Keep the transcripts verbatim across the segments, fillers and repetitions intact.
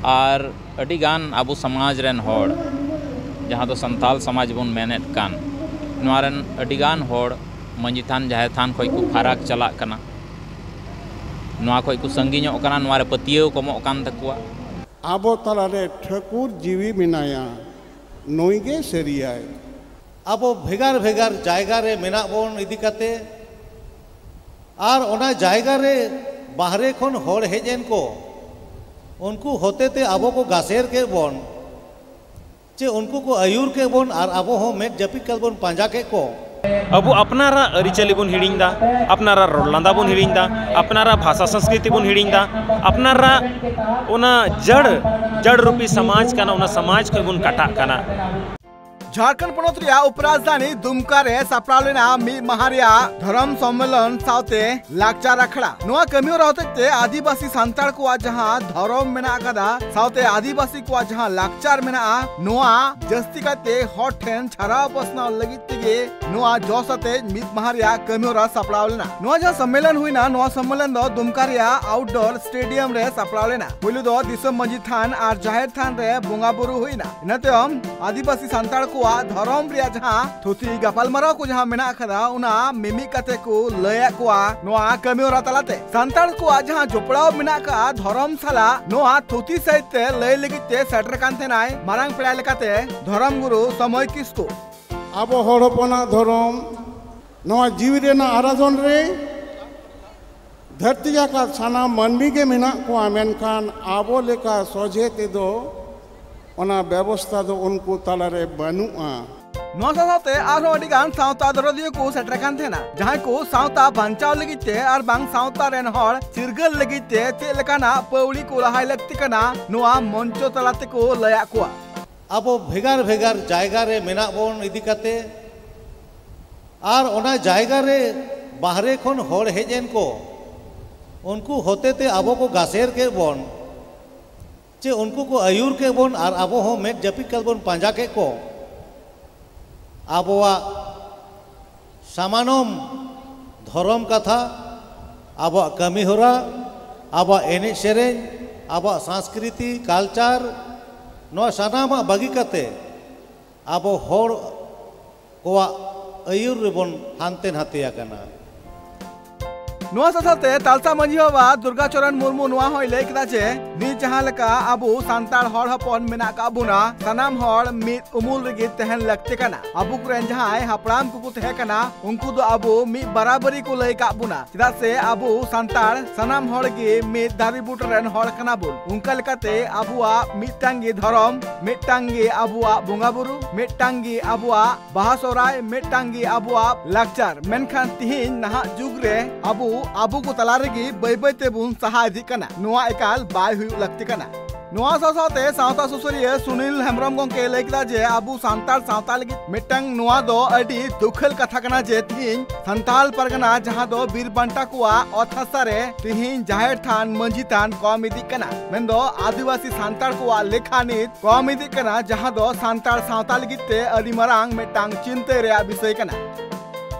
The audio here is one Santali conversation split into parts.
ᱟᱨ ᱟᱹᱰᱤᱜᱟᱱ ᱟᱵᱚ ᱥᱚᱢᱟᱡᱽ ᱨᱮᱱ ᱦᱚᱲ, ᱡᱟᱦᱟᱸ ᱫᱚ ᱥᱟᱱᱛᱟᱞ ᱥᱚᱢᱟᱡᱽ ᱵᱚᱱ ᱢᱮᱱᱮᱫ ᱠᱟᱱ, ᱱᱚᱣᱟ ᱨᱮᱱ ᱟᱹᱰᱤᱜᱟᱱ ᱦᱚᱲ ᱢᱟᱹᱡᱷᱤ ᱛᱷᱟᱱ, ᱡᱟᱦᱮᱨ ᱛᱷᱟᱱ ᱠᱷᱚᱱ ᱠᱚ ᱯᱷᱟᱨᱟᱠ ᱪᱟᱞᱟᱜ ᱠᱟᱱᱟ, ᱱᱚᱣᱟ ᱠᱷᱚᱱ ᱠᱚ ᱥᱟᱺᱜᱤᱧᱚᱜ ᱠᱟᱱᱟ, ᱱᱚᱣᱟ ᱨᱮ ᱯᱟᱹᱛᱭᱟᱹᱣ ᱠᱚᱢᱚᱜ ᱠᱟᱱ ᱛᱟᱠᱚᱣᱟ᱾ ᱟᱵᱚ ᱛᱟᱞᱟᱨᱮ ᱴᱷᱟᱹᱠᱩᱨ ᱡᱤᱣᱤ ᱢᱮᱱᱟᱭᱟ, ᱱᱩᱭ ᱜᱮ ᱥᱟᱹᱨᱤᱭᱟᱭ᱾ ᱟᱵᱚ ᱵᱷᱮᱜᱟᱨ ᱵᱷᱮᱜᱟᱨ ᱡᱟᱭᱜᱟ ᱨᱮ ᱢᱮᱱᱟᱜ ᱵᱚᱱ ᱤᱫᱤ ᱠᱟᱛᱮ, ᱟᱨ ᱚᱱᱟ ᱡᱟᱭᱜᱟ ᱨᱮ ᱵᱟᱦᱨᱮ ᱠᱷᱚᱱ ᱦᱚᱲ ᱦᱮᱡ ᱮᱱ ᱠᱚ, ᱩᱱᱠᱩ ᱦᱚᱛᱮᱛᱮ ᱟᱵᱚ ᱠᱚ ᱜᱟᱥᱮᱨ ᱠᱮᱫ ᱵᱚᱱ, ᱪᱮ ᱩᱱᱠᱩ ᱠᱚ ᱟᱹᱭᱩᱨ ᱠᱮᱫ ᱵᱚᱱ, ᱟᱨ ᱟᱵᱚ ᱦᱚᱸ ᱢᱮᱫ ᱡᱟᱹᱯᱤᱫ ᱠᱟᱛᱮ ᱵᱚᱱ ᱯᱟᱸᱡᱟ ᱠᱮᱫ ᱠᱚ᱾ ᱟᱵᱚ ᱟᱯᱱᱟᱨᱟᱜ ᱟᱹᱨᱤᱪᱟᱹᱞᱤ ᱵᱚᱱ ᱦᱤᱲᱤᱧ ᱮᱫᱟ, ᱟᱯᱱᱟᱨᱟᱜ ᱨᱚᱲ ᱞᱟᱸᱫᱟ ᱵᱚᱱ ᱦᱤᱲᱤᱧ ᱮᱫᱟ, ᱟᱯᱱᱟᱨᱟᱜ ᱵᱷᱟᱥᱟ ᱥᱚᱝᱥᱠᱨᱤᱛᱤ ᱵᱚᱱ ᱦᱤᱲᱤᱧ ᱮᱫᱟ, ᱟᱯᱱᱟᱨᱟᱜ ᱚᱱᱟ ᱡᱟᱲ, ᱡᱟᱲ ᱨᱩᱯᱤ ᱥᱚᱢᱟᱡᱽ ᱠᱟᱱᱟ, ᱚᱱᱟ ᱥᱚᱢᱟᱡᱽ ᱠᱷᱚᱱ ᱵᱚᱱ ᱠᱟᱴᱟᱜ ᱠᱟᱱᱟ᱾ ᱡᱷᱟᱲᱠᱷᱚᱸᱰ ᱯᱚᱱᱚᱛ ᱨᱮᱭᱟᱜ ᱩᱯᱨᱟᱡᱽᱫᱷᱟᱱᱤ ᱫᱩᱢᱠᱟ ᱨᱮ ᱥᱟᱯᱲᱟᱣ ᱞᱮᱱᱟ ᱢᱤᱫ ᱢᱟᱦᱟ ᱨᱮᱭᱟᱜ ᱫᱷᱚᱨᱚᱢ ᱥᱚᱢᱢᱮᱞᱚᱱ ᱥᱟᱶᱛᱮ ᱞᱟᱠᱪᱟᱨ ᱟᱠᱷᱲᱟ᱾ ᱱᱚᱣᱟ ᱠᱟᱹᱢᱤ ᱦᱚᱨᱟ ᱦᱚᱛᱮᱡ ᱛᱮ ᱟᱹᱫᱤᱵᱟᱹᱥᱤ ᱥᱟᱱᱛᱟᱲ ᱠᱚᱣᱟᱜ ᱡᱟᱦᱟᱸ ᱫᱷᱚᱨᱚᱢ ᱢᱮᱱᱟᱜ ᱟᱠᱟᱫᱟ, ᱥᱟᱶᱛᱮ ᱟᱹᱫᱤᱵᱟᱹᱥᱤ ᱠᱚᱣᱟᱜ ᱡᱟᱦᱟᱸ ᱞᱟᱠᱪᱟᱨ ᱢᱮᱱᱟᱜᱼᱟ, ᱱᱚᱣᱟ ᱡᱟᱹᱥᱛᱤ ᱠᱟᱭᱛᱮ ᱦᱚᱲ ᱴᱷᱮᱱ ᱪᱷᱟᱨᱟᱣ ᱯᱟᱥᱱᱟᱣ ᱞᱟᱹᱜᱤᱫ ᱛᱮᱜᱮ ᱱᱚᱣᱟ ᱡᱚᱥ ᱟᱛᱮ ᱢᱤᱫ ᱢᱟᱦᱟ ᱨᱮᱭᱟᱜ ᱠᱟᱹᱢᱤ ᱦᱚᱨᱟ ᱥᱟᱯᱲᱟᱣ ᱞᱮᱱᱟ᱾ ᱱᱚᱣᱟ ᱡᱟᱦᱟᱸ ᱥᱚᱢᱢᱮᱞᱚᱱ ᱦᱩᱭᱱᱟ, ᱱᱚᱣᱟ ᱥᱚᱢᱢᱮᱞᱚᱱ ᱫᱚ ᱫᱩᱢᱠᱟ ᱨᱮᱭᱟᱜ ᱟᱣᱩᱴᱰᱳᱨ ᱥᱴᱮᱰᱤᱭᱟᱢ ᱨᱮ ᱥᱟᱯᱲᱟᱣ ᱞᱮᱱᱟ᱾ ᱯᱩᱭᱞᱩ ᱫᱚ ᱫᱤᱥᱚᱢ ᱢᱟᱹᱡᱷᱤ ᱛᱷᱟᱱ ᱟᱨ ᱡᱟᱦᱮᱨ ᱛᱷᱟᱱ ᱨᱮ ᱵᱚᱸᱜᱟ ᱵᱩᱨᱩ ᱦᱩᱭᱱᱟ᱾ ᱤᱱᱟᱹ ᱛᱟᱭᱚᱢ ᱟᱹᱫᱤᱵᱟᱹᱥᱤ ᱥᱟᱱᱛᱟᱲ ᱠᱚᱣᱟᱜ ᱫᱷᱚᱨᱚᱢ ᱨᱮᱭᱟᱜ ᱡᱟᱦᱟᱸ ᱛᱷᱩᱛᱤ ᱜᱟᱯᱟᱞᱢᱟᱨᱟᱣ ᱠᱚ ᱡᱟᱦᱟᱸ ᱢᱮᱱᱟᱜ ᱟᱠᱟᱫᱟ, ᱚᱱᱟ ᱢᱤᱢᱤᱫ ᱠᱟᱛᱮ ᱠᱚ ᱞᱟᱹᱭᱟᱫ ᱠᱚᱣᱟ ᱱᱚᱣᱟ ᱠᱟᱹᱢᱤ ᱦᱚᱨᱟ ᱛᱟᱞᱟᱛᱮ᱾ ᱥᱟᱱᱛᱟᱲ ᱠᱚᱣᱟᱜ ᱡᱟᱦᱟᱸ ᱡᱚᱯᱲᱟᱣ ᱢᱮᱱᱟᱜ ᱟᱠᱟᱫᱟ ᱫᱷᱚᱨᱚᱢ ᱥᱟᱞᱟᱜ, ᱱᱚᱣᱟ ᱛᱷᱩᱛᱤ ᱥᱟᱹᱦᱤᱡ ᱛᱮ ᱞᱟᱹᱭ ᱞᱟᱹᱜᱤᱫ ᱛᱮ ᱥᱮᱴᱮᱨ ᱠᱟᱱ ᱛᱟᱦᱮᱱᱟᱭ ᱢᱟᱨᱟᱝ ᱯᱮᱲᱟ ᱞᱮᱠᱟᱛᱮ ᱫᱷᱚᱨᱚᱢ ᱜᱩᱨᱩ ᱥᱚᱢᱚᱭ ᱠᱤᱥᱠᱩ᱾ ᱟᱵᱚ ᱦᱚᱲ ᱦᱚᱯᱚᱱᱟᱜ ᱫᱷᱚᱨᱚᱢ, ᱱᱚᱣᱟ ᱡᱤᱣᱤ ᱨᱮᱱᱟᱜ ᱟᱨᱟᱫᱷᱚᱱ ᱨᱮ ᱫᱷᱟᱹᱨᱛᱤ ᱡᱟᱠᱟᱛ ᱥᱟᱱᱟᱢ ᱢᱟᱹᱱᱢᱤ ᱜᱮ ᱢᱮᱱᱟᱜ ᱠᱚᱣᱟ, ᱢᱮᱱᱠᱷᱟᱱ ᱟᱵᱚ ᱞᱮᱠᱟ ᱥᱚᱡᱷᱮ ᱛᱮᱫᱚ ᱚᱱᱟ ᱵᱮᱵᱚᱥᱛᱷᱟ ᱫᱚ ᱩᱱᱠᱩ ᱛᱟᱞᱟᱨᱮ ᱵᱟᱹᱱᱩᱜᱼᱟ᱾ ᱱᱚᱣᱟ ᱥᱟᱶ ᱥᱟᱶᱛᱮ ᱟᱨᱦᱚᱸ ᱟᱹᱰᱤ ᱜᱟᱱ ᱥᱟᱶᱛᱟ ᱫᱚᱨᱚᱫᱤᱭᱟᱹ ᱠᱚ ᱥᱮᱴᱮᱨ ᱠᱟᱱ ᱛᱟᱦᱮᱱᱟ, ᱡᱟᱦᱟᱸᱭ ᱠᱚ ᱥᱟᱶᱛᱟ ᱵᱟᱧᱪᱟᱣ ᱞᱟᱹᱜᱤᱫ ᱛᱮ ᱟᱨ ᱵᱟᱝ ᱥᱟᱶᱛᱟ ᱨᱮᱱ ᱦᱚᱲ ᱪᱤᱨᱜᱟᱹᱞ ᱞᱟᱹᱜᱤᱫ ᱛᱮ ᱪᱮᱫ ᱞᱮᱠᱟᱱᱟᱜ ᱯᱟᱹᱣᱲᱤ ᱠᱚ ᱞᱟᱦᱟᱭ ᱞᱟᱹᱠᱛᱤ ᱠᱟᱱᱟ, ᱱᱚᱣᱟ ᱢᱚᱧᱪᱚ ᱛᱟᱞᱟ ᱛᱮᱠᱚ ᱞᱟᱹᱭᱟᱫ ᱠᱚᱣᱟ᱾ ᱟᱵᱚ ᱵᱷᱮᱜᱟᱨ ᱵᱷᱮᱜᱟᱨ ᱡᱟᱭᱜᱟ ᱨᱮ ᱢᱮᱱᱟᱜ ᱵᱚᱱ ᱤᱫᱤ ᱠᱟᱛᱮ, ᱟᱨ ᱚᱱᱟ ᱡᱟᱭᱜᱟ ᱨᱮ ᱵᱟᱦᱨᱮ ᱠᱷᱚᱱ ᱦᱚᱲ ᱦᱮᱡ ᱮᱱ ᱠᱚ, ᱩᱱᱠᱩ ᱦᱚᱛᱮᱛᱮ ᱟᱵᱚ ᱠᱚ ᱜᱟᱥᱮᱨ ᱠᱮᱫ ᱵᱚᱱ, ᱪᱮ ᱩᱱᱠᱩ ᱠᱚ ᱟᱹᱭᱩᱨ ᱠᱮᱫ ᱵᱚᱱ, ᱟᱨ ᱟᱵᱚ ᱦᱚᱸ ᱢᱮᱫ ᱡᱟᱹᱯᱤᱫ ᱠᱟᱛᱮ ᱵᱚᱱ ᱯᱟᱸᱡᱟ ᱠᱮᱫ ᱠᱚ᱾ ᱟᱵᱚᱣᱟᱜ ᱥᱟᱢᱟᱱᱚᱢ ᱫᱷᱚᱨᱚᱢ ᱠᱟᱛᱷᱟ, ᱟᱵᱚᱣᱟᱜ ᱠᱟᱹᱢᱤ ᱦᱚᱨᱟ, ᱟᱵᱚᱣᱟᱜ ᱮᱱᱮᱡ ᱥᱮᱨᱮᱧ, ᱟᱵᱚᱣᱟᱜ ᱥᱟᱝᱥᱠᱨᱤᱛᱤ, ᱠᱟᱞᱪᱟᱨ, ᱱᱚᱣᱟ ᱥᱟᱱᱟᱢᱟᱜ ᱵᱟᱹᱜᱤ ᱠᱟᱛᱮ ᱟᱵᱚ ᱦᱚᱲ ᱠᱚᱣᱟᱜ ᱟᱹᱭᱩᱨ ᱨᱮᱵᱚᱱ ᱦᱟᱱᱛᱮ ᱱᱟᱛᱮ ᱟᱠᱟᱱᱟ᱾ ᱱᱚᱣᱟ ᱥᱟᱶᱛᱮ ᱛᱟᱞᱥᱟ ᱢᱟᱹᱡᱷᱤ ᱵᱟᱵᱟ ᱫᱩᱨᱜᱟᱪᱚᱨᱚᱱ ᱢᱩᱨᱢᱩ ᱱᱚᱣᱟ ᱦᱚᱸᱭ ᱞᱟᱹᱭ ᱠᱮᱫᱟ ᱡᱮ, ᱱᱤᱛ ᱡᱟᱦᱟᱸ ᱞᱮᱠᱟ ᱟᱵᱚ ᱥᱟᱱᱛᱟᱲ ᱦᱚᱲ ᱦᱚᱯᱚᱱ ᱢᱮᱱᱟᱜ ᱟᱠᱟᱫ ᱵᱚᱱᱟ, ᱥᱟᱱᱟᱢ ᱦᱚᱲ ᱢᱤᱫ ᱩᱢᱩᱞ ᱨᱮᱜᱮ ᱛᱟᱦᱮᱱ ᱞᱟᱹᱠᱛᱤ ᱠᱟᱱᱟ᱾ ᱟᱵᱚ ᱠᱚᱨᱮᱱ ᱡᱟᱦᱟᱸᱭ ᱦᱟᱯᱲᱟᱢ ᱠᱚᱠᱚ ᱛᱟᱦᱮᱸ ᱠᱟᱱᱟ, ᱩᱱᱠᱩ ᱫᱚ ᱟᱵᱚ ᱢᱤᱫ ᱵᱟᱨᱟᱵᱟᱹᱨᱤ ᱠᱚ ᱞᱟᱹᱭ ᱠᱟᱜ ᱵᱚᱱᱟ, ᱪᱮᱫᱟᱜ ᱥᱮ ᱟᱵᱚ ᱥᱟᱱᱛᱟᱲ ᱥᱟᱱᱟᱢ ᱦᱚᱲ ᱜᱮ ᱢᱤᱫ ᱫᱟᱨᱮ ᱵᱩᱴᱟᱹ ᱨᱮᱱ ᱦᱚᱲ ᱠᱟᱱᱟ ᱵᱚᱱ᱾ ᱚᱱᱠᱟ ᱞᱮᱠᱟᱛᱮ ᱟᱵᱚᱣᱟᱜ ᱢᱤᱫᱴᱟᱝ ᱜᱮ ᱫᱷᱚᱨᱚᱢ, ᱢᱤᱫᱴᱟᱝ ᱜᱮ ᱟᱵᱚᱣᱟᱜ ᱵᱚᱸᱜᱟ ᱵᱩᱨᱩ, ᱢᱤᱫᱴᱟᱝ ᱜᱮ ᱟᱵᱚᱣᱟᱜ ᱵᱟᱦᱟ ᱥᱚᱦᱨᱟᱭ, ᱢᱤᱫᱴᱟᱝ ᱜᱮ ᱟᱵᱚᱣᱟᱜ ᱞᱟᱠᱪᱟᱨ᱾ ᱢᱮᱱᱠᱷᱟᱱ ᱛᱤᱦᱤᱧ ᱱᱟᱦᱟᱜ ᱡᱩᱜᱽ ᱨᱮ ᱟᱵᱚ, ᱟᱵᱚ ᱠᱚ ᱛᱟᱞᱟ ᱨᱮᱜᱮ ᱵᱟᱹᱭ ᱵᱟᱹᱭ ᱛᱮᱵᱚᱱ ᱥᱟᱦᱟ ᱤᱫᱤᱜ ᱠᱟᱱᱟ᱾ ᱱᱚᱣᱟ ᱮᱠᱟᱞ ᱵᱟᱭ ᱦᱩᱭᱩᱜ ᱞᱟᱹᱠᱛᱤ ᱠᱟᱱᱟ᱾ ᱱᱚᱣᱟ ᱥᱟᱶ ᱥᱟᱶᱛᱮ ᱥᱟᱶᱛᱟ ᱥᱩᱥᱟᱹᱨᱤᱭᱟᱹ ᱥᱩᱱᱤᱞ ᱦᱮᱢᱵᱨᱚᱢ ᱜᱚᱢᱠᱮ ᱞᱟᱹᱭ ᱠᱮᱫᱟ ᱡᱮ, ᱟᱵᱚ ᱥᱟᱱᱛᱟᱲ ᱥᱟᱶᱛᱟ ᱞᱟᱹᱜᱤᱫ ᱢᱤᱫᱴᱟᱝ ᱱᱚᱣᱟ ᱫᱚ ᱟᱹᱰᱤ ᱫᱩᱠᱷᱟᱹᱞ ᱠᱟᱛᱷᱟ ᱠᱟᱱᱟ ᱡᱮ, ᱛᱤᱦᱤᱧ ᱥᱟᱱᱛᱟᱲ ᱯᱟᱨᱜᱟᱱᱟ, ᱡᱟᱦᱟᱸ ᱫᱚ ᱵᱤᱨ ᱵᱟᱱᱴᱟ ᱠᱚᱣᱟᱜ ᱚᱛ ᱦᱟᱥᱟ ᱨᱮ, ᱛᱤᱦᱤᱧ ᱡᱟᱦᱮᱨ ᱛᱷᱟᱱ, ᱢᱟᱹᱡᱷᱤ ᱛᱷᱟᱱ ᱠᱚᱢ ᱤᱫᱤᱜ ᱠᱟᱱᱟ᱾ ᱢᱮᱱᱫᱚ ᱟᱹᱫᱤᱵᱟᱹᱥᱤ ᱥᱟᱱᱛᱟᱲ ᱠᱚᱣᱟᱜ ᱞᱮᱠᱷᱟ ᱱᱤᱛ ᱠᱚᱢ ᱤᱫᱤᱜ ᱠᱟᱱᱟ, ᱡᱟᱦᱟᱸ ᱫᱚ ᱥᱟᱱᱛᱟᱲ ᱥᱟᱶᱛᱟ ᱞᱟᱹᱜᱤᱫ ᱛᱮ ᱟᱹᱰᱤ ᱢᱟᱨᱟᱝ ᱢᱤᱫᱴᱟᱝ ᱪᱤᱱᱛᱟᱹ ᱨᱮᱭᱟᱜ ᱵᱤᱥᱚᱭ ᱠᱟᱱᱟ᱾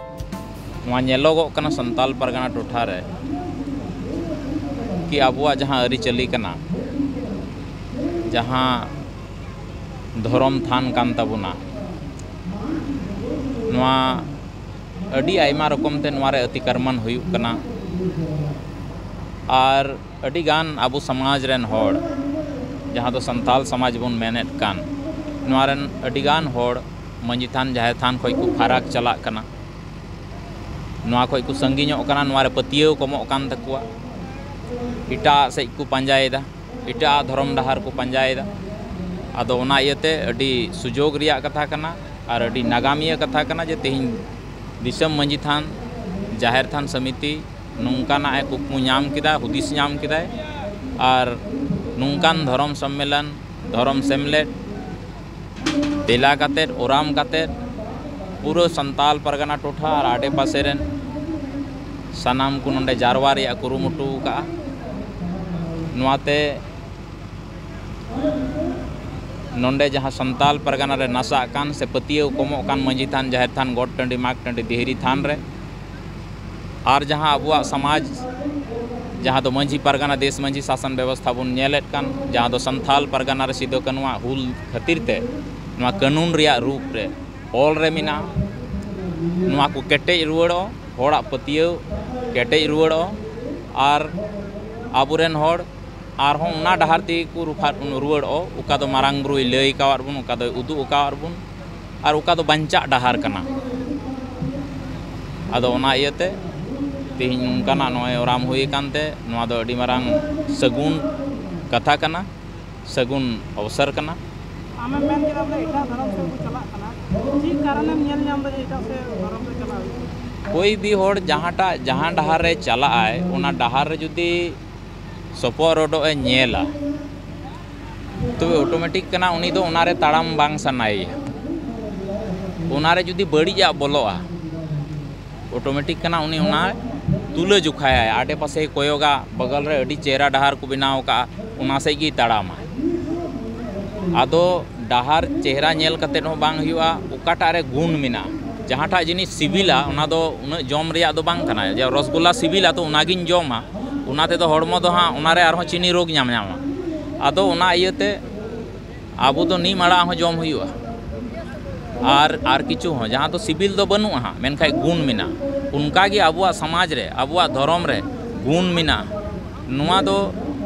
ᱱᱚᱣᱟ ᱧᱮᱞᱚᱜᱚᱜ ᱠᱟᱱᱟ ᱥᱟᱱᱛᱟᱞ ᱯᱟᱨᱜᱟᱱᱟ ᱴᱚᱴᱷᱟ ᱨᱮ ᱠᱤ ᱟᱵᱚᱣᱟᱜ ᱡᱟᱦᱟᱸ ᱟᱹᱨᱤᱪᱟᱹᱞᱤ ᱠᱟᱱᱟ, ᱡᱟᱦᱟᱸ ᱫᱷᱚᱨᱚᱢ ᱛᱷᱟᱱ ᱠᱟᱱ ᱛᱟᱵᱚᱱᱟ, ᱱᱚᱣᱟ ᱟᱹᱰᱤ ᱟᱭᱢᱟ ᱨᱚᱠᱚᱢ ᱛᱮ ᱱᱚᱣᱟ ᱨᱮ ᱚᱛᱤᱠᱨᱚᱢᱚᱱ ᱦᱩᱭᱩᱜ ᱠᱟᱱᱟ᱾ ᱟᱨ ᱟᱹᱰᱤ ᱜᱟᱱ ᱟᱵᱚ ᱥᱚᱢᱟᱡᱽ ᱨᱮᱱ ᱦᱚᱲ, ᱡᱟᱦᱟᱸ ᱫᱚ ᱥᱟᱱᱛᱟᱞ ᱥᱚᱢᱟᱡᱽ ᱵᱚᱱ ᱢᱮᱱᱮᱫ ᱠᱟᱱ, ᱱᱚᱣᱟ ᱨᱮᱱ ᱟᱹᱰᱤ ᱜᱟᱱ ᱦᱚᱲ ᱢᱟᱹᱡᱷᱤ ᱛᱷᱟᱱ, ᱡᱟᱦᱮᱨ ᱛᱷᱟᱱ ᱠᱷᱚᱱ ᱠᱚ ᱯᱷᱟᱨᱟᱠ ᱪᱟᱞᱟᱜ ᱠᱟᱱᱟ᱾ ᱱᱚᱣᱟ ᱠᱷᱚᱱ ᱠᱚ ᱥᱟᱺᱜᱤᱧᱚᱜ ᱠᱟᱱᱟ, ᱱᱚᱣᱟ ᱨᱮ ᱯᱟᱹᱛᱭᱟᱹᱣ ᱠᱚᱢᱚᱜ ᱠᱟᱱ ᱛᱟᱠᱚᱣᱟ, ᱮᱴᱟᱜ ᱥᱮᱫ ᱠᱚ ᱯᱟᱸᱡᱟᱭᱮᱫᱟ, ᱮᱴᱟᱜ ᱫᱷᱚᱨᱚᱢ ᱰᱟᱦᱟᱨ ᱠᱚ ᱯᱟᱸᱡᱟᱭᱮᱫᱟ᱾ ᱟᱫᱚ ᱚᱱᱟ ᱤᱭᱟᱹᱛᱮ ᱟᱹᱰᱤ ᱥᱩᱡᱳᱜᱽ ᱨᱮᱭᱟᱜ ᱠᱟᱛᱷᱟ ᱠᱟᱱᱟ ᱟᱨ ᱟᱹᱰᱤ ᱱᱟᱜᱟᱢᱤᱭᱟᱹ ᱠᱟᱛᱷᱟ ᱠᱟᱱᱟ ᱡᱮ ᱛᱮᱦᱮᱧ ᱫᱤᱥᱚᱢ ᱢᱟᱹᱡᱷᱤ ᱛᱷᱟᱱ, ᱡᱟᱦᱮᱨ ᱛᱷᱟᱱ ᱥᱚᱢᱤᱛᱤ ᱱᱚᱝᱠᱟᱱᱟᱜ ᱮ ᱠᱩᱠᱢᱩ ᱧᱟᱢ ᱠᱮᱫᱟ, ᱦᱩᱫᱤᱥ ᱧᱟᱢ ᱠᱮᱫᱟᱭ ᱟᱨ ᱱᱚᱝᱠᱟᱱ ᱫᱷᱚᱨᱚᱢ ᱥᱚᱢᱢᱮᱞᱚᱱ, ᱫᱷᱚᱨᱚᱢ ᱥᱮᱢᱞᱮᱫ ᱫᱮᱞᱟ ᱠᱟᱛᱮᱫ, ᱳᱨᱟᱢ ᱠᱟᱛᱮᱫ ᱯᱩᱨᱟᱹ ᱥᱟᱱᱛᱟᱞ ᱯᱟᱨᱜᱟᱱᱟ ᱴᱚᱴᱷᱟ ᱟᱨ ᱟᱰᱮᱯᱟᱥᱮ ᱨᱮᱱ ᱥᱟᱱᱟᱢ ᱠᱚ ᱱᱚᱰᱮ ᱡᱟᱨᱣᱟ ᱨᱮᱭᱟᱜ ᱠᱩᱨᱩᱢᱩᱴᱩ ᱟᱠᱟᱫᱼᱟ᱾ ᱱᱚᱣᱟᱛᱮ ᱱᱚᱰᱮ ᱡᱟᱦᱟᱸ ᱥᱟᱱᱛᱟᱞ ᱯᱟᱨᱜᱟᱱᱟ ᱨᱮ ᱱᱟᱥᱟᱜ ᱠᱟᱱ ᱥᱮ ᱯᱟᱹᱛᱭᱟᱹᱣ ᱠᱚᱢᱚᱜ ᱠᱟᱱ ᱢᱟᱹᱡᱷᱤ ᱛᱷᱟᱱ, ᱡᱟᱦᱮᱨ ᱛᱷᱟᱱ, ᱜᱚᱴ ᱴᱟᱺᱰᱤ, ᱢᱟᱜᱽ ᱴᱟᱺᱰᱤ, ᱫᱤᱦᱨᱤ ᱛᱷᱟᱱ ᱨᱮ, ᱟᱨ ᱡᱟᱦᱟᱸ ᱟᱵᱚᱣᱟᱜ ᱥᱚᱢᱟᱡᱽ ᱡᱟᱦᱟᱸ ᱫᱚ ᱢᱟᱹᱡᱷᱤ ᱯᱟᱨᱜᱟᱱᱟ, ᱫᱮᱥ ᱢᱟᱹᱡᱷᱤ ᱥᱟᱥᱚᱱ ᱵᱮᱵᱚᱥᱛᱷᱟ ᱵᱚᱱ ᱧᱮᱞᱮᱫ ᱠᱟᱱ, ᱡᱟᱦᱟᱸ ᱫᱚ ᱥᱟᱱᱛᱟᱞ ᱯᱟᱨᱜᱟᱱᱟ ᱨᱮ ᱥᱤᱫᱩ ᱠᱟᱹᱱᱩᱣᱟᱜ ᱦᱩᱞ ᱠᱷᱟᱹᱛᱤᱨ ᱛᱮ ᱱᱚᱣᱟ ᱠᱟᱹᱱᱩᱱ ᱨᱮᱭᱟᱜ ᱨᱩᱯ ᱨᱮ ᱚᱞ ᱨᱮ ᱢᱮᱱᱟᱜᱼᱟ, ᱱᱚᱣᱟ ᱠᱚ ᱠᱮᱴᱮᱡ ᱨᱩᱣᱟᱹᱲᱚᱜ, ᱦᱚᱲᱟᱜ ᱯᱟᱹᱛᱭᱟᱹᱣ ᱠᱮᱴᱮᱡ ᱨᱩᱣᱟᱹᱲᱚᱜ, ᱟᱨ ᱟᱵᱚᱨᱮᱱ ᱦᱚᱲ ᱟᱨᱦᱚᱸ ᱚᱱᱟ ᱰᱟᱦᱟᱨ ᱛᱮᱜᱮ ᱠᱚ ᱨᱩᱯᱷᱟᱜ ᱨᱩᱣᱟᱹᱲᱚᱜ, ᱚᱠᱟ ᱫᱚ ᱢᱟᱨᱟᱝ ᱵᱩᱨᱩᱭ ᱞᱟᱹᱭ ᱟᱠᱟᱣᱟᱫ ᱵᱚᱱ, ᱚᱠᱟ ᱫᱚᱭ ᱩᱫᱩᱜ ᱟᱠᱟᱣᱟᱫ ᱵᱚᱱ, ᱟᱨ ᱚᱠᱟ ᱫᱚ ᱵᱟᱧᱪᱟᱜ ᱰᱟᱦᱟᱨ ᱠᱟᱱᱟ᱾ ᱟᱫᱚ ᱚᱱᱟ ᱤᱭᱟᱹᱛᱮ ᱛᱮᱦᱮᱧ ᱱᱚᱝᱠᱟᱱᱟᱜ ᱱᱚᱜᱼᱚᱭ ᱚᱨᱟᱢ ᱦᱩᱭ ᱟᱠᱟᱱ ᱛᱮ, ᱱᱚᱣᱟ ᱫᱚ ᱟᱹᱰᱤ ᱢᱟᱨᱟᱝ ᱥᱟᱹᱜᱩᱱ ᱠᱟᱛᱷᱟ ᱠᱟᱱᱟ, ᱥᱟᱹᱜᱩᱱ ᱚᱵᱥᱚᱨ ᱠᱟᱱᱟ᱾ ᱟᱢᱮᱢ ᱢᱮᱱ ᱠᱮᱫᱟ ᱵᱚᱞᱮ ᱮᱴᱟᱜ ᱫᱷᱚᱨᱚᱢ ᱥᱮᱫ ᱠᱚ ᱪᱟᱞᱟᱜ ᱠᱟᱱᱟ, ᱪᱮᱫ ᱠᱟᱨᱚᱱᱮᱢ ᱧᱮᱞ ᱧᱟᱢ ᱮᱫᱟ ᱡᱮ ᱮᱴᱟᱜ ᱥᱮᱫ ᱫᱷᱚᱨᱚᱢ ᱨᱮ ᱪᱟᱞᱟᱜ ᱦᱩᱭᱩᱜ ᱠᱟᱱᱟ? ᱠᱳᱭ ᱵᱷᱤ ᱦᱚᱲ ᱡᱟᱦᱟᱸᱴᱟᱜ, ᱡᱟᱦᱟᱸ ᱰᱟᱦᱟᱨ ᱨᱮ ᱪᱟᱞᱟᱜ ᱟᱭ, ᱚᱱᱟ ᱰᱟᱦᱟᱨ ᱨᱮ ᱡᱩᱫᱤ ᱥᱚᱯᱚᱦᱚᱫᱚᱜ ᱮ ᱧᱮᱞᱟ, ᱛᱚᱵᱮ ᱚᱴᱳᱢᱮᱴᱤᱠ ᱠᱟᱱᱟ, ᱩᱱᱤ ᱫᱚ ᱚᱱᱟᱨᱮ ᱛᱟᱲᱟᱢ ᱵᱟᱝ ᱥᱟᱱᱟᱭᱮᱭᱟ᱾ ᱚᱱᱟᱨᱮ ᱡᱩᱫᱤ ᱵᱟᱹᱲᱤᱡᱟᱜ ᱵᱚᱞᱚᱜᱼᱟ, ᱚᱴᱳᱢᱮᱴᱤᱠ ᱠᱟᱱᱟ, ᱩᱱᱤ ᱚᱱᱟ ᱛᱩᱞᱟᱹ ᱡᱚᱠᱷᱟᱭᱟᱭ, ᱟᱰᱮ ᱯᱟᱥᱮᱭ ᱠᱚᱭᱚᱜᱟ, ᱵᱟᱜᱟᱞ ᱨᱮ ᱟᱹᱰᱤ ᱪᱮᱦᱨᱟ ᱰᱟᱦᱟᱨ ᱠᱚ ᱵᱮᱱᱟᱣ ᱟᱠᱟᱫᱼᱟ, ᱚᱱᱟ ᱥᱮᱫ ᱜᱮᱭ ᱛᱟᱲᱟᱢᱟ᱾ ᱟᱫᱚ ᱰᱟᱦᱟᱨ ᱪᱮᱦᱨᱟ ᱧᱮᱞ ᱠᱟᱛᱮᱫ ᱦᱚᱸ ᱵᱟᱝ ᱦᱩᱭᱩᱜᱼᱟ, ᱚᱠᱟᱴᱟᱜ ᱨᱮ ᱜᱩᱱ ᱢᱮᱱᱟᱜᱼᱟ᱾ ᱡᱟᱦᱟᱸᱴᱟᱜ ᱡᱤᱱᱤᱥ ᱥᱤᱵᱤᱞᱟ, ᱚᱱᱟ ᱫᱚ ᱩᱱᱟᱹᱜ ᱡᱚᱢ ᱨᱮᱭᱟᱜ ᱫᱚ ᱵᱟᱝ ᱠᱟᱱᱟ᱾ ᱡᱮ ᱨᱚᱥᱜᱩᱞᱞᱟ ᱥᱤᱵᱤᱞᱟ, ᱛᱚ ᱚᱱᱟᱜᱤᱧ ᱡᱚᱢᱟ, ᱚᱱᱟ ᱛᱮᱫᱚ ᱦᱚᱲᱢᱚ ᱫᱚ ᱦᱟᱸᱜ ᱚᱱᱟᱨᱮ ᱟᱨᱦᱚᱸ ᱪᱤᱱᱤ ᱨᱳᱜᱽ ᱧᱟᱢ ᱧᱟᱢᱟ᱾ ᱟᱫᱚ ᱚᱱᱟ ᱤᱭᱟᱹᱛᱮ ᱟᱵᱚ ᱫᱚ ᱱᱤᱢ ᱟᱲᱟᱜ ᱦᱚᱸ ᱡᱚᱢ ᱦᱩᱭᱩᱜᱼᱟ, ᱟᱨ, ᱟᱨ ᱠᱤᱪᱷᱩ ᱦᱚᱸ, ᱡᱟᱦᱟᱸ ᱫᱚ ᱥᱤᱵᱤᱞ ᱫᱚ ᱵᱟᱹᱱᱩᱜᱼᱟ ᱦᱟᱸᱜ, ᱢᱮᱱᱠᱷᱟᱱ ᱜᱩᱱ ᱢᱮᱱᱟᱜᱼᱟ᱾ ᱚᱱᱠᱟᱜᱮ ᱟᱵᱚᱣᱟᱜ ᱥᱚᱢᱟᱡᱽ ᱨᱮ, ᱟᱵᱚᱣᱟᱜ ᱫᱷᱚᱨᱚᱢ ᱨᱮ ᱜᱩᱱ ᱢᱮᱱᱟᱜᱼᱟ᱾ ᱱᱚᱣᱟ ᱫᱚ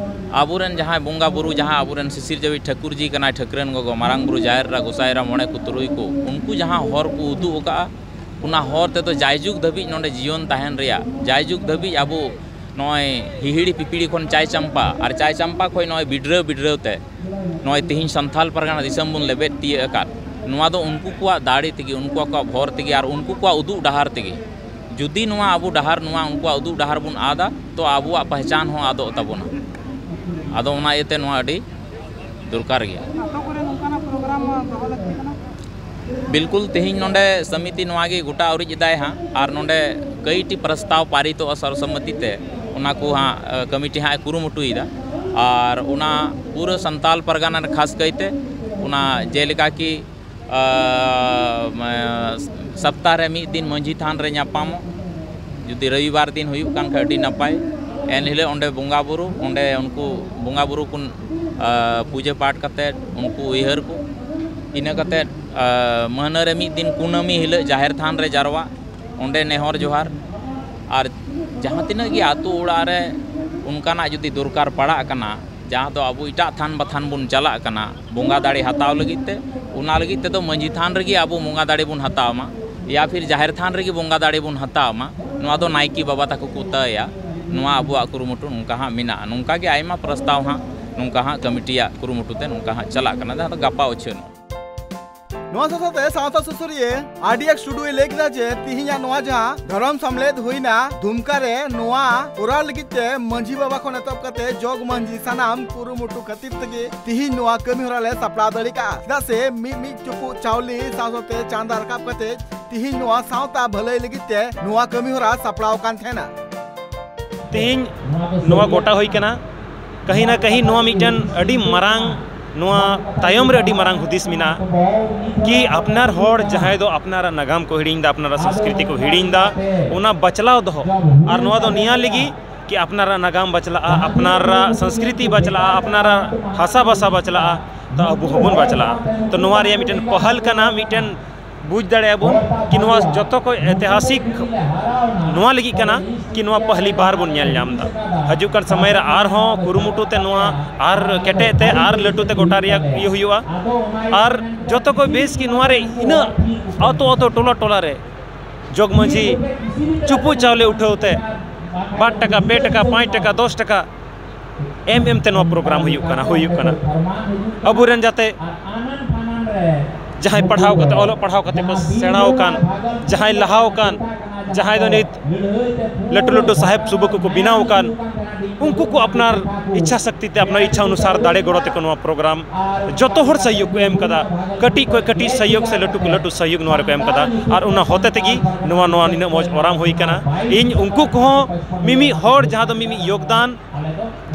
ᱟᱵᱚᱨᱮᱱ ᱡᱟᱦᱟᱸᱭ ᱵᱚᱸᱜᱟ ᱵᱩᱨᱩ, ᱡᱟᱦᱟᱸ ᱟᱵᱚᱨᱮᱱ ᱥᱤᱥᱤᱨ ᱡᱟᱹᱣᱤᱡ ᱴᱷᱟᱹᱠᱩᱨ ᱡᱤ ᱠᱟᱱᱟᱭ, ᱴᱷᱟᱹᱠᱨᱟᱹᱱ ᱜᱚᱜᱚ, ᱢᱟᱨᱟᱝ ᱵᱩᱨᱩ, ᱡᱟᱦᱮᱨ ᱮᱨᱟ, ᱜᱚᱸᱥᱟᱭ ᱮᱨᱟ, ᱢᱚᱬᱮ ᱠᱚ ᱛᱩᱨᱩᱭ ᱠᱚ, ᱩᱱᱠᱩ ᱡᱟᱦᱟᱸ ᱦᱚᱨ ᱠᱚ ᱩᱫᱩᱜ ᱟᱠᱟᱫᱼᱟ, ᱚᱱᱟ ᱦᱚᱨ ᱛᱮᱫᱚ ᱡᱟᱭᱡᱩᱜᱽ ᱫᱷᱟᱹᱵᱤᱡ ᱱᱚᱰᱮ ᱡᱤᱭᱚᱱ ᱛᱟᱦᱮᱱ ᱨᱮᱭᱟᱜ, ᱡᱟᱭᱡᱩᱜᱽ ᱫᱷᱟᱹᱵᱤᱡ ᱟᱵᱚ ᱱᱚᱜᱼᱚᱭ ᱦᱤᱦᱤᱲᱤ ᱯᱤᱯᱤᱲᱤ ᱠᱷᱚᱱ ᱪᱟᱭ ᱪᱟᱢᱯᱟ, ᱟᱨ ᱪᱟᱭ ᱪᱟᱢᱯᱟ ᱠᱷᱚᱱ ᱱᱚᱜᱼᱚᱭ ᱵᱤᱰᱨᱟᱹᱣ ᱵᱤᱰᱨᱟᱹᱣ ᱛᱮ ᱱᱚᱜᱼᱚᱭ ᱛᱮᱦᱮᱧ ᱥᱟᱱᱛᱷᱟᱞ ᱯᱟᱨᱜᱟᱱᱟ ᱫᱤᱥᱚᱢ ᱵᱚᱱ ᱞᱮᱵᱮᱫ ᱛᱤᱭᱟᱹᱜ ᱟᱠᱟᱫ, ᱱᱚᱣᱟ ᱫᱚ ᱩᱱᱠᱩ ᱠᱚᱣᱟᱜ ᱫᱟᱲᱮ ᱛᱮᱜᱮ, ᱩᱱᱠᱩ ᱠᱚᱣᱟᱜ ᱵᱷᱚᱨ ᱛᱮᱜᱮ, ᱟᱨ ᱩᱱᱠᱩ ᱠᱚᱣᱟᱜ ᱩᱫᱩᱜ ᱰᱟᱦᱟᱨ ᱛᱮᱜᱮ᱾ ᱡᱩᱫᱤ ᱱᱚᱣᱟ ᱟᱵᱚ ᱰᱟᱦᱟᱨ, ᱱᱚᱣᱟ ᱩᱱᱠᱩᱣᱟᱜ ᱩᱫᱩᱜ ᱰᱟᱦᱟᱨ ᱵᱚᱱ ᱟᱫᱟ, ᱛᱚ ᱟᱵᱚᱣᱟᱜ ᱯᱮᱦᱪᱟᱱ ᱦᱚᱸ ᱟᱫᱚᱜ ᱛᱟᱵᱚᱱᱟ᱾ ᱟᱫᱚ ᱚᱱᱟ ᱤᱭᱟᱹᱛᱮ ᱱᱚᱣᱟ ᱟᱹᱰᱤ ᱫᱚᱨᱠᱟᱨ ᱜᱮᱭᱟ᱾ ᱟᱛᱳ ᱠᱚᱨᱮ ᱱᱚᱝᱠᱟᱱᱟᱜ ᱯᱨᱳᱜᱨᱟᱢ ᱫᱚᱦᱚ ᱞᱟᱹᱠᱛᱤ ᱠᱟᱱᱟ? ᱵᱤᱞᱠᱩᱞ, ᱛᱮᱦᱮᱧ ᱱᱚᱰᱮ ᱥᱚᱢᱤᱛᱤ ᱱᱚᱣᱟ ᱜᱮ ᱜᱚᱴᱟ ᱩᱨᱤᱡ ᱮᱫᱟᱭ ᱦᱟᱸᱜ, ᱟᱨ ᱱᱚᱰᱮ ᱠᱟᱹᱭᱴᱤ ᱯᱨᱚᱥᱛᱟᱵ ᱯᱟᱨᱤᱛᱚᱜᱼᱟ ᱥᱚᱨᱵᱚᱥᱚᱢᱢᱚᱛᱤ ᱛᱮ, ᱚᱱᱟ ᱠᱚ ᱦᱟᱸᱜ, ᱮ, ᱠᱚᱢᱤᱴᱤ ᱦᱟᱸᱜ ᱮ ᱠᱩᱨᱩᱢᱩᱴᱩᱭᱮᱫᱟ᱾ ᱟᱨ ᱚᱱᱟ ᱯᱩᱨᱟᱹ ᱥᱟᱱᱛᱟᱞ ᱯᱟᱨᱜᱟᱱᱟ ᱨᱮ ᱠᱷᱟᱥ ᱠᱟᱭᱛᱮ ᱚᱱᱟ ᱡᱮᱞᱮᱠᱟ ᱠᱤ, ᱟ, ᱢᱟ-, ᱥᱚᱯᱛᱟᱦᱚ ᱨᱮ ᱢᱤᱫ ᱫᱤᱱ ᱢᱟᱹᱡᱷᱤ ᱛᱷᱟᱱ ᱨᱮ ᱧᱟᱯᱟᱢᱚᱜ, ᱡᱩᱫᱤ ᱨᱚᱵᱤᱵᱟᱨ ᱫᱤᱱ ᱦᱩᱭᱩᱜ ᱠᱟᱱ ᱠᱷᱟᱱ ᱟᱹᱰᱤ ᱱᱟᱯᱟᱭ᱾ ᱮᱱ ᱦᱤᱞᱳᱜ ᱚᱸᱰᱮ ᱵᱚᱸᱜᱟ ᱵᱩᱨᱩ, ᱚᱸᱰᱮ ᱩᱱᱠᱩ ᱵᱚᱸᱜᱟ ᱵᱩᱨᱩ ᱠᱚ, ᱟ, ᱯᱩᱡᱟᱹ ᱯᱟᱴ ᱠᱟᱛᱮᱫ, ᱩᱱᱠᱩ ᱩᱭᱦᱟᱹᱨ ᱠᱚ, ᱤᱱᱟᱹ ᱠᱟᱛᱮᱫ, ᱟ, ᱢᱟᱹᱦᱱᱟᱹ ᱨᱮ ᱢᱤᱫ ᱫᱤᱱ ᱠᱩᱱᱟᱹᱢᱤ ᱦᱤᱞᱳᱜ ᱡᱟᱦᱮᱨ ᱛᱷᱟᱱ ᱨᱮ ᱡᱟᱨᱣᱟ, ᱚᱸᱰᱮ ᱱᱮᱦᱚᱨ ᱡᱚᱦᱟᱨ᱾ ᱟᱨ ᱡᱟᱦᱟᱸ ᱛᱤᱱᱟᱹᱜ ᱜᱮ ᱟᱹᱛᱩ ᱚᱲᱟᱜ ᱨᱮ ᱚᱱᱠᱟᱱᱟᱜ ᱡᱩᱫᱤ ᱫᱚᱨᱠᱟᱨ ᱯᱟᱲᱟᱜ ᱠᱟᱱᱟ, ᱡᱟᱦᱟᱸ ᱫᱚ ᱟᱵᱚ ᱮᱴᱟᱜ ᱛᱷᱟᱱ ᱵᱟᱛᱷᱟᱱ ᱵᱚᱱ ᱪᱟᱞᱟᱜ ᱠᱟᱱᱟ ᱵᱚᱸᱜᱟ ᱫᱟᱲᱮ ᱦᱟᱛᱟᱣ ᱞᱟᱹᱜᱤᱫ ᱛᱮ, ᱚᱱᱟ ᱞᱟᱹᱜᱤᱫ ᱛᱮᱫᱚ ᱢᱟᱹᱡᱷᱤ ᱛᱷᱟᱱ ᱨᱮᱜᱮ ᱟᱵᱚ ᱵᱚᱸᱜᱟ ᱫᱟᱲᱮ ᱵᱚᱱ ᱦᱟᱛᱟᱣ ᱢᱟ, ᱭᱟ ᱯᱷᱤᱨ ᱡᱟᱦᱮᱨ ᱛᱷᱟᱱ ᱨᱮᱜᱮ ᱵᱚᱸᱜᱟ ᱫᱟᱲᱮ ᱵᱚᱱ ᱦᱟᱛᱟᱣ ᱢᱟ᱾ ᱱᱚᱣᱟ ᱫᱚ ᱱᱟᱭᱠᱮ ᱵᱟᱵᱟ ᱛᱟᱠᱚ ᱠᱚ ᱛᱟᱹᱭᱟ᱾ ᱱᱚᱣᱟ ᱟᱵᱚᱣᱟᱜ ᱠᱩᱨᱩᱢᱩᱴᱩ ᱱᱚᱝᱠᱟ ᱦᱟᱸᱜ ᱢᱮᱱᱟᱜᱼᱟ᱾ ᱱᱚᱝᱠᱟ ᱜᱮ ᱟᱭᱢᱟ ᱯᱨᱚᱥᱛᱟᱵ ᱦᱟᱸᱜ ᱱᱚᱝᱠᱟ ᱦᱟᱸᱜ ᱠᱚᱢᱤᱴᱤᱭᱟᱜ ᱠᱩᱨᱩᱢᱩᱴᱩ ᱛᱮ ᱱᱚᱝᱠᱟ ᱦᱟᱸᱜ ᱪᱟᱞᱟᱜ ᱠᱟᱱᱟ, ᱡᱟᱦᱟᱸ ᱫᱚ ᱜᱟᱯᱟ ᱩᱪᱷᱟᱹᱱᱚᱜᱼᱟ᱾ ᱱᱚᱣᱟ ᱥᱟᱶ ᱥᱟᱶᱛᱮ ᱥᱟᱶᱛᱟ ᱥᱩᱥᱟᱹᱨᱤᱭᱟᱹ ᱟᱨ ᱰᱤ ᱮᱠᱥ ᱴᱩᱰᱩᱭ ᱞᱟᱹᱭ ᱠᱮᱫᱟ ᱡᱮ ᱛᱤᱦᱤᱧᱟᱜ ᱱᱚᱣᱟ ᱡᱟᱦᱟᱸ ᱫᱷᱚᱨᱚᱢ ᱥᱟᱢᱞᱮᱫ ᱦᱩᱭᱱᱟ ᱫᱩᱢᱠᱟ ᱨᱮ, ᱱᱚᱣᱟ ᱠᱚᱨᱟᱣ ᱞᱟᱹᱜᱤᱫ ᱛᱮ ᱢᱟᱹᱡᱷᱤ ᱵᱟᱵᱟ ᱠᱷᱚᱱ ᱮᱛᱚᱦᱚᱵ ᱠᱟᱛᱮ ᱡᱚᱜᱽ ᱢᱟᱹᱡᱷᱤ ᱥᱟᱱᱟᱢ ᱠᱩᱨᱩᱢᱩᱴᱩ ᱠᱷᱟᱹᱛᱤᱨ ᱛᱮᱜᱮ ᱛᱤᱦᱤᱧ ᱱᱚᱣᱟ ᱠᱟᱹᱢᱤ ᱦᱚᱨᱟ ᱞᱮ ᱥᱟᱯᱲᱟᱣ ᱫᱟᱲᱮ ᱠᱟᱜᱼᱟ᱾ ᱪᱮᱫᱟᱜ ᱥᱮ ᱢᱤᱫ ᱢᱤᱫ ᱪᱩᱯᱩᱫ ᱪᱟᱣᱞᱮ ᱥᱟᱶ ᱥᱟᱶᱛᱮ ᱪᱟᱸᱫᱟ ᱨᱟᱠᱟᱵ ᱠᱟᱛᱮ ᱛᱤᱦᱤᱧ ᱱᱚᱣᱟ ᱥᱟᱶᱛᱟ ᱵᱷᱟᱹᱞᱟᱹᱭ ᱞᱟᱹᱜᱤᱫ ᱛᱮ ᱱᱚᱣᱟ ᱠᱟᱹᱢᱤ ᱦᱚᱨᱟ ᱥᱟᱯᱲᱟᱣ ᱟᱠᱟᱱ ᱛᱟᱦᱮᱱᱟ᱾ ᱛᱮᱦᱮᱧ ᱱᱚᱣᱟ ᱜᱚᱴᱟ ᱦᱩᱭ ᱠᱟᱱᱟ, ᱠᱟᱹᱦᱤ ᱱᱟ ᱠᱟᱹᱦᱤ ᱱᱚᱣᱟ ᱢᱤᱫᱴᱮᱱ ᱟᱹᱰᱤ ᱢᱟᱨᱟᱝ, ᱱᱚᱣᱟ ᱛᱟᱭᱚᱢ ᱨᱮ ᱟᱹᱰᱤ ᱢᱟᱨᱟᱝ ᱦᱩᱫᱤᱥ ᱢᱮᱱᱟᱜᱼᱟ ᱠᱤ ᱟᱯᱱᱟᱨ ᱦᱚᱲ ᱡᱟᱦᱟᱸᱭ ᱫᱚ ᱟᱯᱱᱟᱨᱟᱜ ᱱᱟᱜᱟᱢ ᱠᱚ ᱦᱤᱲᱤᱧ ᱮᱫᱟ, ᱟᱯᱱᱟᱨᱟᱜ ᱥᱚᱝᱥᱠᱨᱤᱛᱤ ᱠᱚ ᱦᱤᱲᱤᱧ ᱮᱫᱟ, ᱚᱱᱟ ᱵᱟᱪᱞᱟᱣ ᱫᱚᱦᱚ᱾ ᱟᱨ ᱱᱚᱣᱟ ᱫᱚ ᱱᱤᱭᱟᱹ ᱞᱟᱹᱜᱤᱫ ᱠᱤ ᱟᱯᱱᱟᱨᱟᱜ ᱱᱟᱜᱟᱢ ᱵᱟᱪᱞᱟᱜᱼᱟ, ᱟᱯᱱᱟᱨᱟᱜ ᱥᱚᱝᱥᱠᱨᱤᱛᱤ ᱵᱟᱪᱞᱟᱜᱼᱟ, ᱟᱯᱱᱟᱨᱟᱜ ᱵᱷᱟᱥᱟ ᱵᱷᱟᱥᱟ ᱵᱟᱪᱞᱟᱜᱼᱟ, ᱛᱚ ᱟᱵᱚ ᱦᱚᱸᱵᱚᱱ ᱵᱟᱪᱞᱟᱜᱼᱟ᱾ ᱛᱚ ᱱᱚᱣᱟ ᱨᱮᱭᱟᱜ ᱢᱤᱫᱴᱮᱱ ᱯᱟᱦᱟᱞ ᱠᱟᱱᱟ, ᱢᱤᱫᱴᱮᱱ ᱵᱩᱡᱽ ᱫᱟᱲᱮᱭᱟᱜᱼᱟ ᱵᱚᱱ ᱠᱤ ᱱᱚᱣᱟ ᱡᱚᱛᱚ ᱠᱷᱚᱱ ᱮᱛᱤᱦᱟᱥᱤᱠ ᱱᱚᱣᱟ ᱞᱟᱹᱜᱤᱫ ᱠᱟᱱᱟ ᱠᱤ ᱱᱚᱣᱟ ᱯᱟᱦᱞᱤ ᱵᱟᱨ ᱵᱚᱱ ᱧᱮᱞ ᱧᱟᱢ ᱮᱫᱟ᱾ ᱦᱤᱡᱩᱜ ᱠᱟᱱ ᱥᱚᱢᱚᱭ ᱨᱮ ᱟᱨᱦᱚᱸ ᱠᱩᱨᱩᱢᱩᱴᱩ ᱛᱮ ᱱᱚᱣᱟ ᱟᱨ ᱠᱮᱴᱮᱡ ᱛᱮ ᱟᱨ ᱞᱟᱹᱴᱩ ᱛᱮ ᱜᱚᱴᱟ ᱨᱮᱭᱟᱜ ᱤᱭᱟᱹ ᱦᱩᱭᱩᱜᱼᱟ᱾ ᱟᱨ ᱡᱚᱛᱚ ᱠᱷᱚᱱ ᱵᱮᱥ ᱠᱤ ᱱᱚᱣᱟ ᱨᱮ ᱤᱱᱟᱹᱜ ᱟᱛᱳ ᱟᱛᱳ ᱴᱚᱞᱟ ᱴᱚᱞᱟ ᱨᱮ ᱡᱚᱜᱽ ᱢᱟᱹᱡᱷᱤ ᱪᱩᱯᱩᱫ ᱪᱟᱣᱞᱮ ᱩᱴᱷᱟᱹᱣ ᱛᱮ ᱵᱟᱨ ᱴᱟᱠᱟ, ᱯᱮ ᱴᱟᱠᱟ, ᱯᱟᱸᱪ ᱴᱟᱠᱟ, ᱫᱚᱥ ᱴᱟᱠᱟ ᱮᱢ ᱮᱢ ᱛᱮ ᱱᱚᱣᱟ ᱯᱨᱳᱜᱨᱟᱢ ᱦᱩᱭᱩᱜ ᱠᱟᱱᱟ, ᱦᱩᱭᱩᱜ ᱠᱟᱱᱟ᱾ ᱟᱵᱚᱨᱮᱱ ᱡᱟᱛᱮ ᱡᱟᱦᱟᱸᱭ ᱯᱟᱲᱦᱟᱣ ᱠᱟᱛᱮ, ᱚᱞᱚᱜ ᱯᱟᱲᱦᱟᱣ ᱠᱟᱛᱮ ᱠᱚ ᱥᱮᱬᱟᱣ ᱟᱠᱟᱱ, ᱡᱟᱦᱟᱸᱭ ᱞᱟᱦᱟᱣ ᱟᱠᱟᱱ, ᱡᱟᱦᱟᱸᱭ ᱫᱚ ᱱᱤᱛ ᱞᱟᱹᱴᱩ ᱞᱟᱹᱴᱩ ᱥᱟᱦᱮᱵᱽ ᱥᱩᱵᱟᱹ ᱠᱚᱠᱚ ᱵᱮᱱᱟᱣ ᱟᱠᱟᱱ, ᱩᱱᱠᱩ ᱠᱚ ᱟᱯᱱᱟᱨ ᱤᱪᱪᱷᱟ ᱥᱚᱠᱛᱤ ᱛᱮ, ᱟᱯᱱᱟᱨ ᱤᱪᱪᱷᱟ ᱚᱱᱩᱥᱟᱨ ᱫᱟᱲᱮ ᱜᱚᱲᱚ ᱛᱮᱠᱚ ᱱᱚᱣᱟ ᱯᱨᱳᱜᱨᱟᱢ ᱡᱚᱛᱚ ᱦᱚᱲ ᱥᱚᱦᱭᱳᱜᱽ ᱠᱚ ᱮᱢ ᱠᱟᱫᱟ᱾ ᱠᱟᱹᱴᱤᱡ ᱠᱷᱚᱱ ᱠᱟᱹᱴᱤᱡ ᱥᱚᱦᱭᱳᱜᱽ ᱥᱮ ᱞᱟᱹᱴᱩ ᱠᱷᱚᱱ ᱞᱟᱹᱴᱩ ᱥᱚᱦᱭᱳᱜᱽ ᱱᱚᱣᱟ ᱨᱮᱠᱚ ᱮᱢ ᱠᱟᱫᱟ᱾ ᱟᱨ ᱚᱱᱟ ᱦᱚᱛᱮ ᱛᱮᱜᱮ ᱱᱚᱣᱟ, ᱱᱚᱣᱟ ᱱᱤᱱᱟᱹᱜ ᱢᱚᱡᱽ ᱚᱨᱟᱢ ᱦᱩᱭ ᱠᱟᱱᱟ᱾ ᱤᱧ ᱩᱱᱠᱩ ᱠᱚᱦᱚᱸ ᱢᱤᱢᱤᱫ ᱦᱚᱲ ᱡᱟᱦᱟᱸ ᱫᱚ ᱢᱤᱢᱤᱫ ᱭᱳᱜᱽᱫᱟᱱ,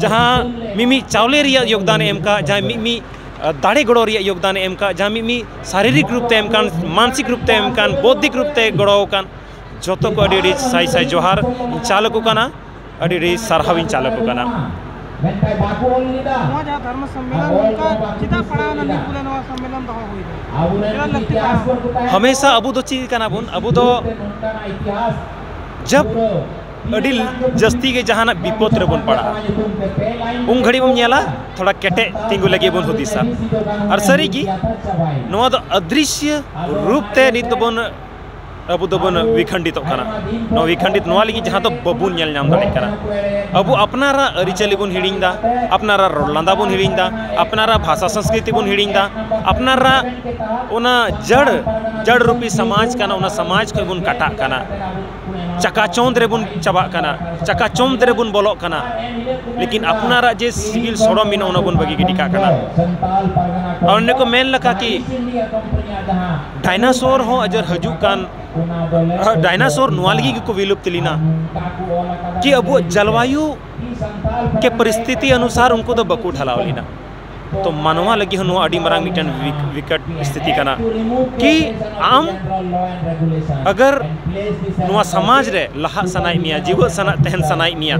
ᱡᱟᱦᱟᱸ ᱢᱤᱢᱤᱫ ᱪᱟᱣᱞᱮ ᱨᱮᱭᱟᱜ ᱭᱳᱜᱽᱫᱟᱱᱮ ᱮᱢ ᱠᱟᱜ, ᱡᱟᱦᱟᱸᱭ ᱢᱤᱢᱤᱫ ᱫᱟᱲᱮ ᱜᱚᱲᱚ ᱨᱮᱭᱟᱜ ᱭᱳᱜᱽᱫᱟᱱᱮ ᱮᱢ ᱠᱟᱜ, ᱡᱟᱦᱟᱸ ᱢᱤᱢᱤᱫ ᱥᱟᱨᱤᱨᱤᱠ ᱨᱩᱯ ᱛᱮ ᱮᱢ ᱠᱟᱱ, ᱢᱟᱱᱥᱤᱠ ᱨᱩᱯ ᱛᱮ ᱮᱢ ᱠᱟᱱ, ᱵᱳᱫᱽᱫᱷᱤᱠ ᱨᱩᱯ ᱛᱮ ᱜᱚᱲᱚ ᱟᱠᱟᱱ, ᱡᱚᱛᱚ ᱠᱚ ᱟᱹᱰᱤ ᱟᱹᱰᱤ ᱥᱟᱭ ᱥᱟᱭ ᱡᱚᱦᱟᱨ ᱤᱧ ᱪᱟᱞ ᱟᱠᱚ ᱠᱟᱱᱟ᱾ ᱟᱹᱰᱤ ᱟᱹᱰᱤ ᱥᱟᱨᱦᱟᱣᱤᱧ ᱪᱟᱞ ᱟᱠᱚ ᱠᱟᱱᱟ᱾ ᱱᱚᱣᱟ ᱡᱟᱦᱟᱸ ᱫᱷᱚᱨᱢᱚ ᱥᱚᱢᱢᱮᱞᱚᱱ ᱱᱚᱝᱠᱟ ᱪᱮᱫᱟᱜ ᱯᱟᱲᱟᱣᱱᱟ ᱱᱤᱛ ᱵᱚᱞᱮ ᱱᱚᱣᱟ ᱥᱚᱢᱢᱮᱞᱚᱱ ᱫᱚᱦᱚ ᱦᱩᱭᱱᱟ? ᱪᱮᱫᱟᱜ ᱞᱟᱹᱠᱛᱤ ᱯᱟᱲᱟᱣᱱᱟ? ᱦᱟᱢᱮᱥᱟ ᱟᱵᱚ ᱫᱚ ᱪᱮᱫ ᱠᱟᱱᱟ ᱵᱚᱱ? ᱟᱵᱚ ᱫᱚ ᱡᱟᱵ ᱟᱹᱰᱤ ᱡᱟᱹᱥᱛᱤ ᱜᱮ ᱡᱟᱦᱟᱱᱟᱜ ᱵᱤᱯᱚᱫ ᱨᱮᱵᱚᱱ ᱯᱟᱲᱟᱜᱼᱟ, ᱩᱱ ᱜᱷᱟᱹᱲᱤᱡ ᱵᱚᱱ ᱧᱮᱞᱟ ᱛᱷᱚᱲᱟ ᱠᱮᱴᱮᱡ ᱛᱤᱸᱜᱩ ᱞᱟᱹᱜᱤᱫ ᱵᱚᱱ ᱦᱩᱫᱤᱥᱟ᱾ ᱟᱨ ᱥᱟᱹᱨᱤᱜᱮ ᱱᱚᱣᱟ ᱫᱚ ᱚᱫᱨᱤᱥᱭᱚ ᱨᱩᱯ ᱛᱮ ᱱᱤᱛ ᱫᱚᱵᱚᱱ ᱟᱵᱚ ᱫᱚᱵᱚᱱ ᱵᱤᱠᱷᱚᱱᱰᱤᱛᱚᱜ ᱠᱟᱱᱟ᱾ ᱱᱚᱣᱟ ᱵᱤᱠᱷᱚᱱᱰᱤᱛ ᱱᱚᱣᱟ ᱞᱟᱹᱜᱤᱫ ᱡᱟᱦᱟᱸ ᱫᱚ ᱵᱟᱵᱚᱱ ᱧᱮᱞ ᱧᱟᱢ ᱫᱟᱲᱮᱭᱟᱜ ᱠᱟᱱᱟ᱾ ᱟᱵᱚ ᱟᱯᱱᱟᱨᱟᱜ ᱟᱹᱨᱤᱪᱟᱹᱞᱤ ᱵᱚᱱ ᱦᱤᱲᱤᱧ ᱮᱫᱟ, ᱟᱯᱱᱟᱨᱟᱜ ᱨᱚᱲ ᱞᱟᱸᱫᱟ ᱵᱚᱱ ᱦᱤᱲᱤᱧ ᱮᱫᱟ, ᱟᱯᱱᱟᱨᱟᱜ ᱵᱷᱟᱥᱟ ᱥᱚᱝᱥᱠᱨᱤᱛᱤ ᱵᱚᱱ ᱦᱤᱲᱤᱧ ᱮᱫᱟ, ᱟᱯᱱᱟᱨᱟᱜ ᱚᱱᱟ ᱡᱟᱲ ᱡᱟᱲ ᱨᱩᱯᱤ ᱥᱚᱢᱟᱡᱽ ᱠᱟᱱᱟ, ᱚᱱᱟ ᱥᱚᱢᱟᱡᱽ ᱠᱷᱚᱱ ᱵᱚᱱ ᱠᱟᱴᱟᱜ ᱠᱟᱱᱟ, ᱪᱟᱠᱟ ᱪᱚᱸᱫᱽ ᱨᱮᱵᱚᱱ ᱪᱟᱵᱟᱜ ᱠᱟᱱᱟ, ᱪᱟᱠᱟ ᱪᱚᱸᱫᱽ ᱨᱮᱵᱚᱱ ᱵᱚᱞᱚᱜ ᱠᱟᱱᱟ᱾ ᱞᱮᱠᱤᱱ ᱟᱯᱱᱟᱨᱟᱜ ᱡᱮ ᱥᱤᱵᱤᱞ ᱥᱚᱲᱚᱢ ᱢᱮᱱᱟᱜᱼᱟ, ᱚᱱᱟ ᱵᱚᱱ ᱵᱟᱹᱜᱤ ᱜᱤᱰᱤ ᱠᱟᱜ ᱠᱟᱱᱟ᱾ ᱟᱨ ᱚᱱᱮ ᱠᱚ ᱢᱮᱱ ᱞᱮᱠᱟ ᱠᱤ ᱰᱟᱭᱱᱟᱥᱳᱨ ᱦᱚᱸ ᱟᱡᱟᱨ ᱦᱤᱡᱩᱜ ᱠᱟᱱ, ᱰᱟᱭᱱᱟᱥᱳᱨ ᱱᱚᱣᱟ ᱞᱟᱹᱜᱤᱫ ᱜᱮᱠᱚ ᱵᱤᱞᱩᱯᱛ ᱞᱮᱱᱟ ᱠᱤ ᱟᱵᱚᱣᱟᱜ ᱡᱟᱞᱣᱟᱭᱩ ᱠᱮ ᱯᱚᱨᱤᱥᱛᱷᱤᱛᱤ ᱚᱱᱩᱥᱟᱨ ᱩᱱᱠᱩ ᱫᱚ ᱵᱟᱠᱚ ᱰᱷᱟᱞᱟᱣ ᱞᱮᱱᱟ᱾ ᱛᱚ ᱢᱟᱱᱣᱟ ᱞᱟᱹᱜᱤᱫ ᱦᱚᱸ ᱱᱚᱣᱟ ᱟᱹᱰᱤ ᱢᱟᱨᱟᱝ ᱢᱤᱫᱴᱮᱱ ᱵᱤᱠ- ᱵᱤᱠᱚᱴ ᱥᱛᱷᱤᱛᱤ ᱠᱟᱱᱟ ᱠᱤ ᱟᱢ ᱟᱜᱟᱨ ᱱᱚᱣᱟ ᱥᱚᱢᱟᱡᱽ ᱨᱮ ᱞᱟᱦᱟᱜ ᱥᱟᱱᱟᱭᱮᱫ ᱢᱮᱭᱟ, ᱡᱤᱣᱮᱫ ᱥᱟᱱᱟ ᱛᱟᱦᱮᱱ ᱥᱟᱱᱟᱭᱮᱫ ᱢᱮᱭᱟ,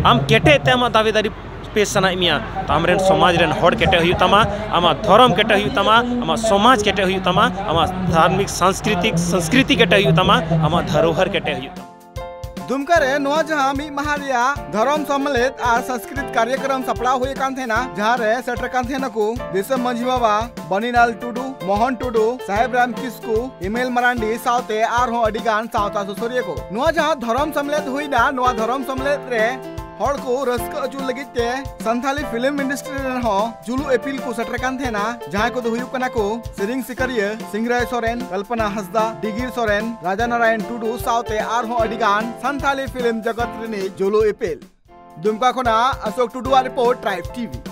ᱟᱢ ᱠᱮᱴᱮᱡ ᱛᱮ ᱟᱢᱟᱜ ᱫᱟᱵᱮ ᱫᱟᱨᱤ ᱯᱮᱥ ᱥᱟᱱᱟᱭᱮᱫ ᱢᱮᱭᱟ, ᱛᱚ ᱟᱢᱨᱮᱱ ᱥᱚᱢᱟᱡᱽ ᱨᱮᱱ ᱦᱚᱲ ᱠᱮᱴᱮᱡ ᱦᱩᱭᱩᱜ ᱛᱟᱢᱟ, ᱟᱢᱟᱜ ᱫᱷᱚᱨᱚᱢ ᱠᱮᱴᱮᱡ ᱦᱩᱭᱩᱜ ᱛᱟᱢᱟ, ᱟᱢᱟᱜ ᱥᱚᱢᱟᱡᱽ ᱠᱮᱴᱮᱡ ᱦᱩᱭᱩᱜ ᱛᱟᱢᱟ, ᱟᱢᱟᱜ ᱫᱷᱟᱨᱢᱤᱠ ᱥᱟᱝᱥᱠᱨᱤᱛᱤᱠ ᱥᱚᱝᱥᱠᱨᱤᱛᱤ ᱠᱮᱴᱮᱡ ᱦᱩᱭᱩᱜ ᱛᱟᱢᱟ, ᱟᱢᱟᱜ ᱫᱷᱚᱨᱚᱦᱚᱨ ᱠᱮᱴᱮᱡ ᱦᱩᱭᱩᱜ ᱛᱟᱢᱟ᱾ ᱫᱩᱢᱠᱟ ᱨᱮ ᱱᱚᱣᱟ ᱡᱟᱦᱟᱸ ᱢᱤᱫ ᱢᱟᱦᱟ ᱨᱮᱭᱟᱜ ᱫᱷᱚᱨᱚᱢ ᱥᱚᱢᱢᱮᱞᱚᱱ ᱟᱨ ᱥᱟᱝᱥᱠᱨᱤᱛ ᱠᱟᱨᱭᱚᱠᱨᱚᱢ ᱥᱟᱯᱲᱟᱣ ᱦᱩᱭ ᱟᱠᱟᱱ ᱛᱟᱦᱮᱱᱟ, ᱡᱟᱦᱟᱸ ᱨᱮ ᱥᱮᱴᱮᱨ ᱠᱟᱱ ᱛᱟᱦᱮᱱᱟᱠᱚ ᱫᱤᱥᱚᱢ ᱢᱟᱹᱡᱷᱤ ᱵᱟᱵᱟ ᱵᱟᱱᱤᱞᱟᱞ ᱴᱩᱰᱩ, ᱢᱳᱦᱚᱱ ᱴᱩᱰᱩ, ᱥᱟᱦᱮᱵ ᱨᱟᱢ ᱠᱤᱥᱠᱩ, ᱤᱢᱮᱞ ᱢᱟᱨᱟᱱᱰᱤ ᱥᱟᱶᱛᱮ ᱟᱨᱦᱚᱸ ᱟᱹᱰᱤ ᱜᱟᱱ ᱥᱟᱶᱛᱟ ᱥᱩᱥᱟᱹᱨᱤᱭᱟᱹ ᱠᱚ᱾ ᱱᱚᱣᱟ ᱡᱟᱦᱟᱸ ᱫᱷᱚᱨᱚᱢ ᱥᱚᱢᱢᱮᱞᱚᱱ ᱦᱩᱭᱱᱟ, ᱱᱚᱣᱟ ᱫᱷᱚᱨᱚᱢ ᱥᱚᱢᱢᱮᱞᱚᱱ ᱨᱮ ᱦᱚᱲ ᱠᱚ ᱨᱟᱹᱥᱠᱟᱹ ᱦᱚᱪᱚ ᱞᱟᱹᱜᱤᱫ ᱛᱮ ᱥᱟᱱᱛᱷᱟᱞᱤ ᱯᱷᱤᱞᱢ ᱤᱱᱰᱟᱥᱴᱨᱤ ᱨᱮᱱ ᱦᱚᱸ ᱡᱩᱞᱩ ᱮᱯᱤᱞ ᱠᱚ ᱥᱮᱴᱮᱨ ᱠᱟᱱ ᱛᱟᱦᱮᱱᱟ, ᱡᱟᱦᱟᱸᱭ ᱠᱚᱫᱚ ᱦᱩᱭᱩᱜ ᱠᱟᱱᱟ ᱠᱚ ᱥᱮᱨᱮᱧ ᱥᱤᱠᱟᱹᱨᱤᱭᱟᱹ ᱥᱤᱝᱨᱟᱭ ᱥᱚᱨᱮᱱ, ᱠᱚᱞᱯᱚᱱᱟ ᱦᱟᱸᱥᱫᱟ, ᱰᱤᱜᱤᱨ ᱥᱚᱨᱮᱱ, ᱨᱟᱡᱟ ᱱᱟᱨᱟᱭᱚᱱ ᱴᱩᱰᱩ ᱥᱟᱶᱛᱮ ᱟᱨᱦᱚᱸ ᱟᱹᱰᱤ ᱜᱟᱱ ᱥᱟᱱᱛᱷᱟᱞᱤ ᱯᱷᱤᱞᱢ ᱡᱚᱜᱚᱛ ᱨᱤᱱᱤᱡ ᱡᱩᱞᱩ ᱮᱯᱤᱞ᱾ ᱫᱩᱢᱠᱟ ᱠᱷᱚᱱᱟᱜ ᱚᱥᱳᱠ ᱴᱩᱰᱩᱣᱟᱜ ᱨᱤᱯᱳᱨᱴ, ᱴᱨᱟᱭᱤᱵᱽ ᱴᱤᱵᱷᱤ᱾